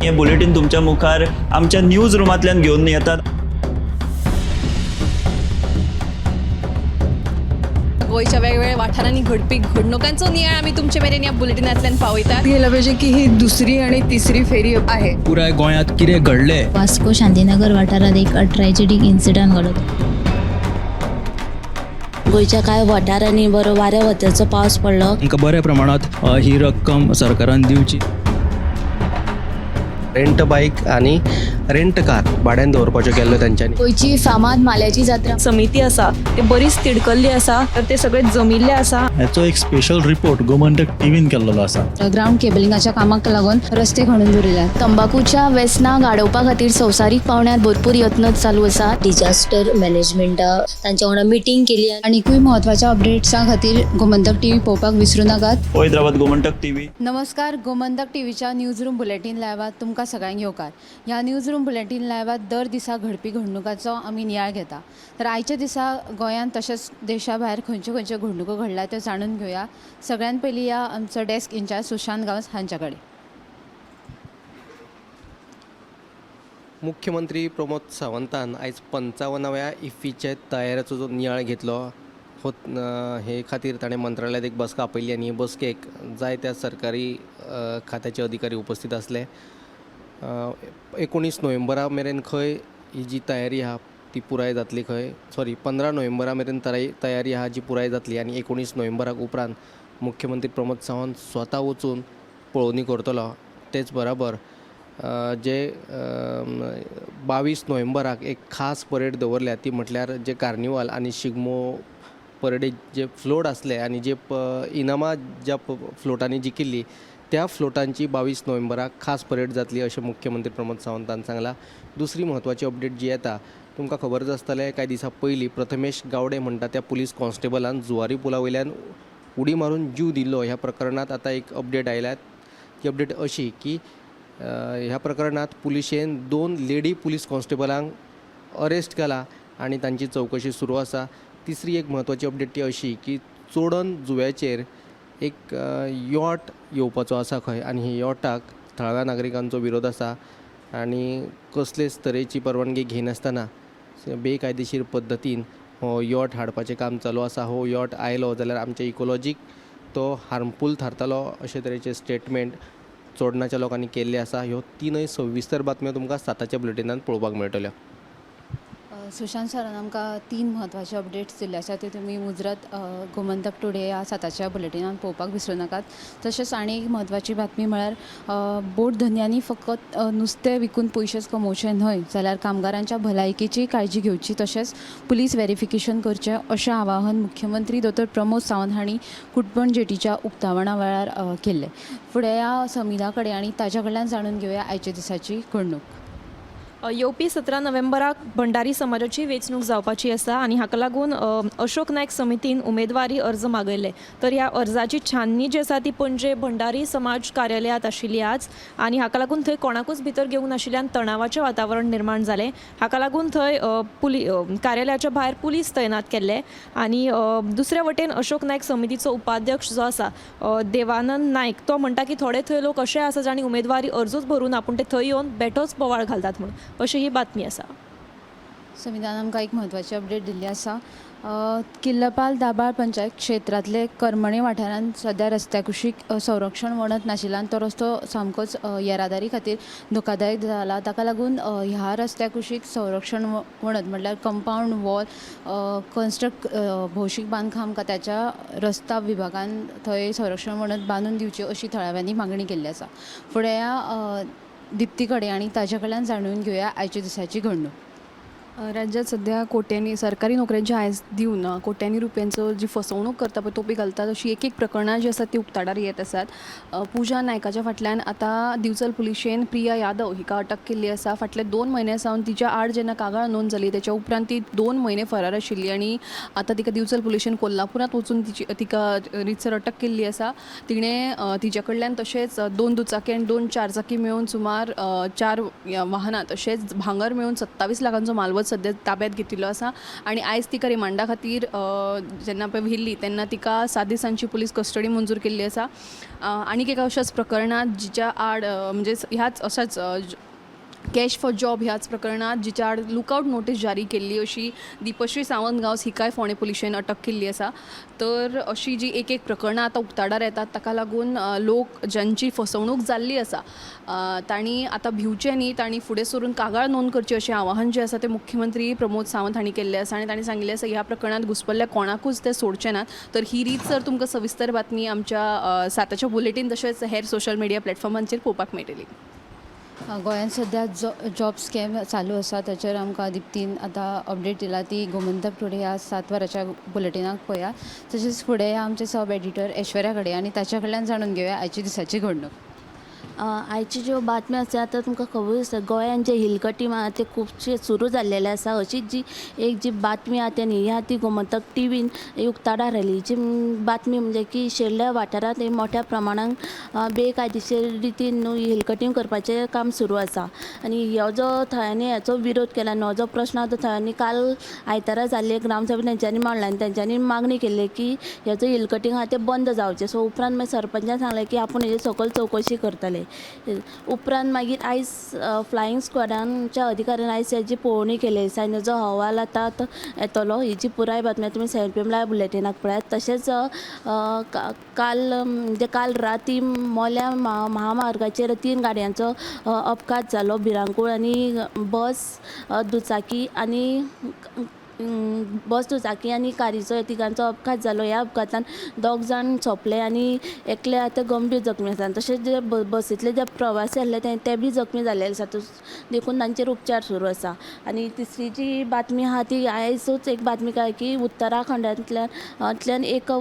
हें बुलेटीन तुमच्या मुखार आमच्या न्यूज रुमांतल्यान घेवन येतात. गोंयच्या वेगवेगळ्या वाठारांनी घडपी घडणुकांचो नियाळ आमी तुमचे मेरेन ह्या बुलेटिनांतल्यान पावयतात. गेलं पाहिजे की ही दुसरी आणि तिसरी फेरी आहे. पुराय गोंयांत कितें घडलें. वास्को शांतीनगर वाठारात एक ट्रॅजेडीक इन्सिडंट घडलो. गोंयच्या कांय वाठारांनी बरो वाऱ्या वताचो पावस पडलो. तांकां बऱ्या प्रमाणांत ही रक्कम सरकारान दिवची. रेंट बायक आनी रेंट कार भाड्यान दवरपाच्यो केल्ल्यो तेंच्यांनी. गोंयची फामाद माल्याची जात्रा. समिती आसा ते बरीच तिडकल्ली आसा, तर ते सगळे जमिल्ले आसा. हाचो एक स्पेशल रिपोर्ट गोमंतक टीव्हीन केल्लो आसा. ग्रावंड केबलिंगाच्या कामाक लागून रस्ते खणून दवरिल्यात. तंबाकूच्या वेसनाक आडोवपा खातीर संवसारीक पावंड्यार भरपूर यत्न चालू आसात. डिजास्टर मॅनेजमेंटा तांच्या वांगडा मिटींग केली. आनिकूय म्हत्वाच्या अपडेट्सां खातीर गोमंतक टीव्ही पळोवपाक विसरूं नाकात. पळयत रावात गोमंतक टीव्ही. नमस्कार, गोमंतक टीव्हीच्या न्यूज रूम बुलेटीन लायव्हात तुमकां सगळ्यांक येवकार. ह्या न्यूज रूम बुलेटीन लायव्हात दर दिसा घडपी घडणुकाचो आमी नियाळ घेता. तर आयच्या दिसा गोंयांत तशेंच देशा भायर खंयच्यो खंयच्यो घडणुको घडल्या त्यो जाणून घेवया. सगळ्यान पयलीं या आमचो डेस्क इन्चार्ज सुशांत गांवस हांच्या कडेन. मुख्यमंत्री प्रमोद सावंतान आयज 55व्या इफ्फीचे तयारेचो जो नियाळ घेतलो हो हे खातीर ताणें मंत्रालयांत एक बसका आपयल्ली आनी हे बसकेक जायत्या सरकारी खात्याचे अधिकारी उपस्थित आसले. 19 नोव्हेंबरा मेरेन खंय ही जी तयारी आहा ती पुराय जातली खंय, सॉरी 15 नोव्हेंबरा मेरेन तयारी आहा जी पुराय जातली आनी 19 नोव्हेंबराक उपरांत मुख्यमंत्री प्रमोद सावंत स्वता वचून पळोवणी करतलो. तेच बराबर जे 22 नोव्हेंबराक एक खास परेड दवरल्या ती म्हटल्यार जे कार्निवाल आनी शिगमो परेडीक जे फ्लोट आसले आनी जे इनामां ज्या फ्लोटांनी जिखिल्ली त्या फ्लोटांची 22 नोव्हेंबराक खास परेड जातली अशें मुख्यमंत्री प्रमोद सावंतान सांगलां. दुसरी म्हत्वाची अपडेट जी येता, तुमकां खबरच आसतलें, कांय दिसां पयलीं प्रथमेश गावडे म्हणटा त्या पुलीस कॉन्स्टेबलान जुवारी पुला वयल्यान उडी मारून जीव दिल्लो. ह्या प्रकरणांत आतां एक अपडेट आयल्या. ती अपडेट अशी की ह्या प्रकरणांत पुलिशेन 2 लेडी पुलीस कॉन्स्टेबलांक अरेस्ट केला आनी तांची चवकशी सुरू आसा. तिसरी एक म्हत्वाची अपडेट ती अशी की चोडण जुव्याचेर एक यॉट येवपाचो आसा खंय आनी हे यॉटाक थळाव्या नागरिकांचो विरोध आसा आनी कसलेच तरेची परवानगी घेयनासतना बेकायदेशीर पद्दतीन हो यॉट हाडपाचें काम चालू आसा. हो यॉट आयलो जाल्यार आमच्या इकोलॉजीक तो हार्मफूल थारतलो अशे तरेचे स्टेटमेंट चोडणाच्या लोकांनी केल्ले आसा. ह्यो तिनय सविस्तर बातम्यो तुमकां 7च्या बुलेटिनान पळोवपाक मेळटल्यो. सुशांत सरान आमकां 3 म्हत्वाचे अपडेट्स दिल्ले आसा, ते तुमी मुजरत गोमंतक टुडे ह्या 7च्या बुलेटिनान पळोवपाक विसरूं नाकात. तशेंच आनी एक म्हत्वाची बातमी म्हळ्यार बोट धनयांनी फकत नुस्तें विकून पयशेच कमोवचे न्हय जाल्यार कामगारांच्या भलायकेची काळजी घेवची, तशेंच पुलीस वेरिफिकेशन करचें अशें आवाहन मुख्यमंत्री दोतोर प्रमोद सावंत हांणी कुटबण जेटीच्या उक्तावणा वेळार केल्लें. फुडें ह्या समिधा कडेन आनी ताच्या कडल्यान जाणून घेवया आयच्या दिसाची घडणूक. येवपी 17 नोव्हेंबराक भंडारी समाजाची वेंचणूक जावपाची आसा आनी हाका लागून अशोक नायक समितीन उमेदवारी अर्ज मागयले. तर ह्या अर्जाची छाननी जी आसा ती पणजे भंडारी समाज कार्यालयांत आशिल्ली आज आनी हाका लागून थंय कोणाकूच भितर घेवंक नाशिल्ल्यान तणावाचें वातावरण निर्माण जालें. हाका लागून थंय कार्यालयाच्या भायर पुलीस तैनात केल्ले आनी दुसरे वटेन अशोक नायक समितीचो उपाध्यक्ष जो आसा देवानंद नायक तो म्हणटा की थोडे थंय लोक अशे आसा जांणी उमेदवारी अर्जूच भरून आपूण ते थंय येवन बेठोच बोवाळ घालतात म्हणून अशी ही बातमी आसा. समिधान आमकां एक म्हत्वाची अपडेट दिल्ली आसा. किल्लपाल दाबाळ पंचायत क्षेत्रांतले करमणे वाठारांत सद्या रस्त्या कुशीक संरक्षण वणत नाशिल्ल्यान तो रस्तो सामकोच येरादारी खातीर धोकादायक जाला. ताका लागून ह्या रस्त्या कुशीक संरक्षण वणत म्हटल्यार कंपावंड वॉल कन्स्ट्रक्ट भौशीक बांदकाम खात्याच्या रस्ता विभागान थंय संरक्षण वणत बांदून दिवची अशी थळाव्यांनी मागणी केल्ली आसा. फुडें ह्या दिप्ती कडेन आनी ताच्या कडल्यान जाणून घेवया आयच्या दिसाची घडणूक. राज्यात सध्या कोट्यांनी सरकारी नोकऱ्यांची आयज दिवन कोट्यांनी रुपयांचो जी फसवणूक करता पळय तोपी घालतात अशी एक एक प्रकरणां जी आसात ती उक्ताडार येत आसात. पूजा नायकाच्या फाटल्यान आतां दिवचल पुलिशेन प्रिया यादव हिका अटक केल्ली आसा. फाटले 2 म्हयन्या सावन तिच्या आड जेन्ना कागाळ नोंद जाली तेच्या उपरांत ती 2 म्हयने फरार आशिल्ली आनी आतां तिका दिवचल पुलिशेन कोल्हापुरांत वचून तिका रितसर अटक केल्ली आसा. तिणें तिच्या कडल्यान तशेंच 2 दुचाकी आनी 2 चारचाकी मेळून सुमार 4 वाहनां तशेंच भांगर मेळून 27 लाखांचो मालवज सद्या ताब्यात घेतिल्लो आसा आनी आयज तिका रिमांडा खातीर जेन्ना पळय व्हेल्ली तेन्ना तिका 7 दिसांची पुलीस कस्टडी मंजूर केल्ली आसा. आनीक एका अशाच प्रकरणांत जिच्या आड म्हणजे ह्याच अशाच कॅश फॉर जॉब ह्याच प्रकरणात जिच्या आड लुकआवट नोटीस जारी केल्ली अशी दीपश्री सावंत गांवस हिकाय फोंडें पुलिशेन अटक केल्ली आसा. तर अशी जी एक एक प्रकरणां आतां उक्ताडार येतात ताका लागून लोक ज्यांची फसवणूक जाल्ली आसा तांणी आतां भिवचें न्ही, तांणी फुडें सरून कागाळ नोंद करची अशें आवाहन जें आसा तें मुख्यमंत्री प्रमोद सावंत हांणी केल्लें आसा आनी तांणी सांगिल्लें आसा ह्या प्रकरणांत घुस्पल्ल्या कोणाकूच ते सोडचे नात. तर ही रीत सर तुमकां सविस्तर बातमी आमच्या 7च्या बुलेटीन तशेंच हेर सोशल मिडिया प्लॅटफॉर्मांचेर पळोवपाक मेळटली. गोंयांत सद्या जॉब स्कॅम चालू आसा ताचेर आमकां दिप्तीन आतां अपडेट दिला ती गोमंतक टुडे ह्या 7 वरांच्या बुलेटिनाक पळयात. तशेंच फुडें आमचे सब एडिटर ऐश्वर्या कडेन आनी ताच्या कडल्यान जाणून घेवया आयच्या दिसाची घडणूक. आयची ज्यो बातम्यो आसा आतां तुमकां खबर आसा गोंयांत जे हिलकटीम आहा ते खुबशे सुरू जाल्लेले आसा. अशीच जी एक जी बातमी आहा ते न्ही आहा ती गोमंतक टिवीन उक्ताडार आयली. जी बातमी म्हणजे की शेर्ल्या वाठारांत एक मोठ्या प्रमाणांत बेकायदेशीर रितीन न्हू हिलकटींग करपाचें काम सुरू आसा आनी हो जो थळांनी हाचो विरोध केला आनी हो जो प्रश्न आहा तो थळांनी काल आयतारा जाल्ले ग्रामसभेन तेंच्यांनी मांडला आनी तेंच्यांनी मागणी केल्ली की हे जो हिलकटींग आहा तें बंद जावचें. सो उपरांत मागीर सरपंचान सांगलें की आपूण हेजेर सकयल चवकशी करतले. उपरांत मागीर आयज फ्लायींग स्क्वॉडांच्या अधिकाऱ्यान आयज हेजी पळोवणी केली आसा आनी जो अहवाल आतां येतलो. ही जी पुराय बातमी तुमी 7 PM live बुलेटिनाक पळयात. तशेंच काल म्हणजे काल राती मोल्या महामार्गाचेर 3 गाडयांचो अपघात जालो. भिरांकूळ आनी बस दुचाकी आनी कारीचो तिगांचो अपघात जालो. ह्या अपघातान 2 जाण सोंपले आनी एकले आतां गंभीर जखमी आसा. तशेंच जे बसींतले जे प्रवासी आसले ते बी जखमी जाल्ले आसा देखून तांचेर उपचार सुरू आसा. आनी तिसरी जी बातमी आहा ती आयजूच एक बातमी कळ्ळी की उत्तराखंडांतल्यान एक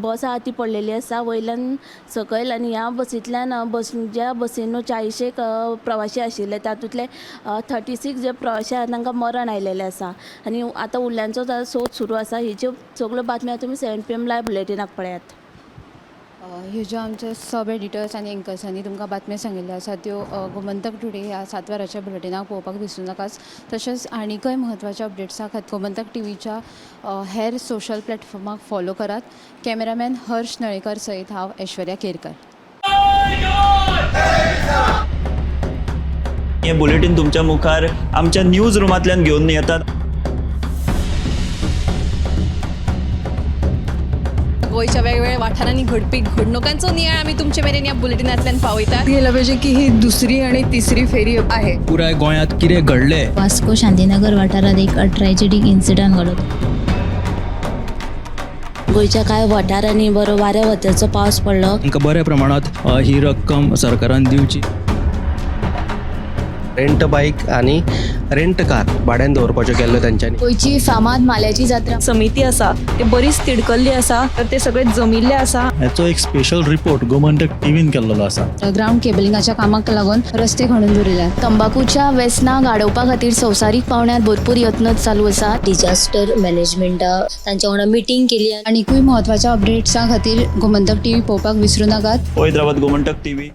बस आहा ती पडलेली आसा वयल्यान सकयल आनी ह्या बसींतल्यान ज्या बसीन 40 प्रवासी आशिल्ले तातूंतले 36 जे प्रवासी आहा तांकां मरण आयलेलें आसा आनी आतां उरल्यांचो सोद सुरू आसा. हेच्यो सगळ्यो बातम्यो तुमी 7 PM live बुलेटिनाक पळयात. ह्यो ज्यो आमचे सब एडिटर्स आनी एंकर्सांनी तुमकां बातम्यो सांगिल्ल्यो आसा त्यो गोमंतक टुडे ह्या 7 वरांच्या बुलेटिनाक पळोवपाक विसरूं नाकात. तशेंच आनीकय म्हत्वाच्या अपडेट्सां खातीर गोमंतक टिवीच्या हेर सोशल प्लॅटफॉर्माक फॉलो करात. कॅमेरामॅन हर्ष नळेकर सयत हांव ऐश्वर्या केरकर. हे बुलेटीन तुमच्या मुखार आमच्या न्यूज रुमांतल्यान घेवन येतात. गोंयच्या वेगवेगळ्या वाठारांनी घडपी घडणुकांचो नियाळ आमी तुमचे मेरेन ह्या बुलेटिनांतल्यान पावयतात. गेलं पाहिजे की ही दुसरी आणि तिसरी फेरी आहे. पुराय गोंयांत कितें घडलें वास्को शांतीनगर वाठारांत एक ट्रॅजेडीक इन्सिडंट घडलो. गोंयच्या कांय वाठारांनी बरो वाऱ्या वताचो पावस पडलो. तांकां बऱ्या प्रमाणांत ही रक्कम सरकारान दिवची. रेंट बायक आनी रेंट कार भाड्यान दवरपाच्यो केल्ल्यो तेंच्यांनी. गोंयची फामाद माल्याची जात्रा समिती आसा ते बरीच तिडकल्ली आसा तर ते सगळे जमिल्ले आसा. हाचो एक स्पेशल रिपोर्ट गोमंतक टिवीन केल्लो आसा. ग्रावंड केबलिंगाच्या कामाक लागून रस्ते खणून दवरिल्यात. तंबाखूच्या वेसनाक आडोवपा खातीर संवसारीक पावंड्यार भरपूर यत्न चालू आसात. डिजास्टर मॅनेजमेंटा तांच्या वांगडा मिटींग केली. आनीकूय म्हत्वाच्या अपडेट्सां खातीर गोमंतक टिवी पळोवपाक विसरूं नाकात. पळयत रावात गोमंतक टिवी.